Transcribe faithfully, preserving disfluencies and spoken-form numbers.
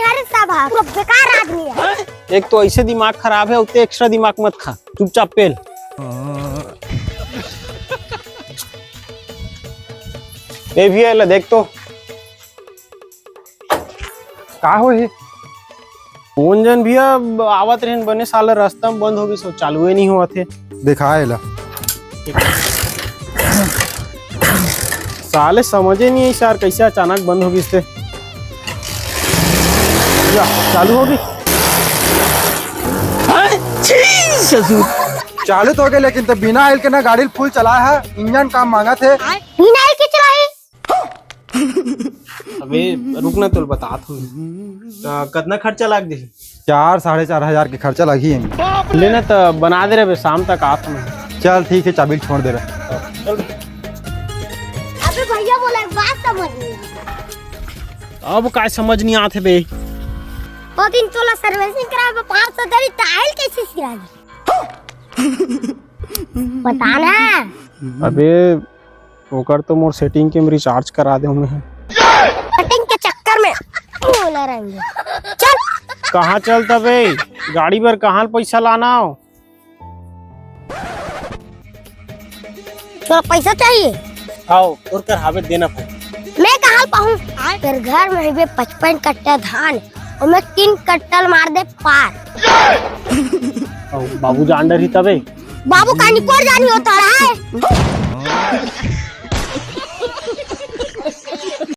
अरे साहब, पूरा बेकार आदमी है। एक तो ऐसे दिमाग खराब है, उत्ते एक्स्ट्रा दिमाग मत खा, चुपचाप पेल। ए भैया, एला देख तो। का हो हे? कोन जन भैया, आवत रहेन बने, साला रास्ता में बंद हो गिस, चालू ही नहीं होवत हे। देखा एला। साले समझे नहीं है यार, कैसे अचानक बंद हो गिस ते। या, चालू हो गिस। हाँ, छी ससुर। चालू तो हो गे, लेकिन तो बिना आयल के ना गाड़ी फुल चलाए हे, इंजन काम मांगत हे। बिना आयल के चलाए? अबे रुक ना, तोला बतात हूँ। आ, कतना खर्चा लाग जाही? चार, साढ़े चार हजार के खर्चा लगही एमे। ले ना, त बना दे रे बे, शाम तक आत हूँ मैं। चल ठीक हे, चाबी ल छोड़ दे रे। अबे भैया, मोला एक बात समझ नहीं आत। अब काय समझ नहीं आत हे बे? वो दिन तोला सर्विसिंग कराए बर पाँच सौ देरी, त आयल कैसे सिरा दे? बता ना। अबे ओकर तो मोर सेटिंग के रिचार्ज करा दे हूँ मैं। सेटिंग के चक्कर में बोला रहेंगे। चल। कहाँ चल तबे? गाड़ी बर कहाँ पैसा लाना हो? तोला पैसा चाहिए? हाव, तोर कर हावे देना भाई। मैं कहाँ पाहूँ? तेरे घर में हवे पचपन कट्टा धान, ओमे तीन कट्टा ल मार दे पार। अउ बाबू जान डरही तबे। बाबू का निकोर जानी होता है।